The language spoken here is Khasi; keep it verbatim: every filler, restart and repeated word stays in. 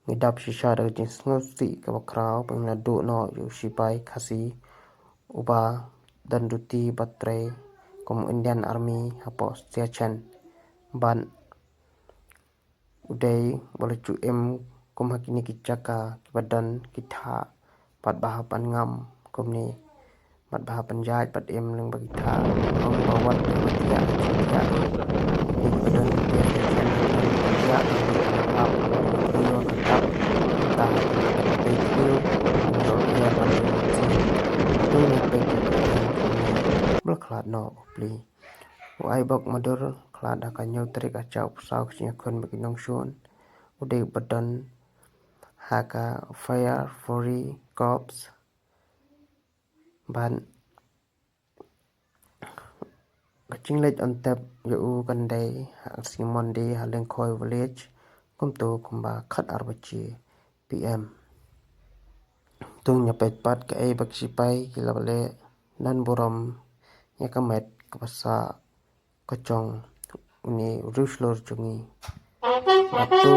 ngi dap shisha da ka jingsngewsih kaba khraw ba ngi la duh noh ïa u sipai Khasi uba don duty bad trei kum Indian Army hapoh Siachen. Bad u dei ba la ju im kum ha kine ki jaka kiba don ki thah bad ba hap ban ngam kumne bad ba hap ban ïaid bad im lyngba ki thah. Kum ba wat ba thiah ba thiah. Ni kiba don ki thiah ki thiah ki thiah ki thiah ki thiah ki thiah ki thiah. Bla khlad noh u pli. U Aibok Madur khlad ha ka hynñiew tarik Jymmang, saw ka jingïakhun bad ki nongshun. U dei ba don ha ka Fire Fury Corps. Bad ka jingleit on tep ïa u kan dei ha ka sngi Monday ha Lyngkhoi Village kumto kumba khat ar baje P M. To ngin ïa peit pat kaei ba ki sipai ki la leh, nang burom ïa ka met kaba sah ka jong une u riewshlur jong ngi. Bad to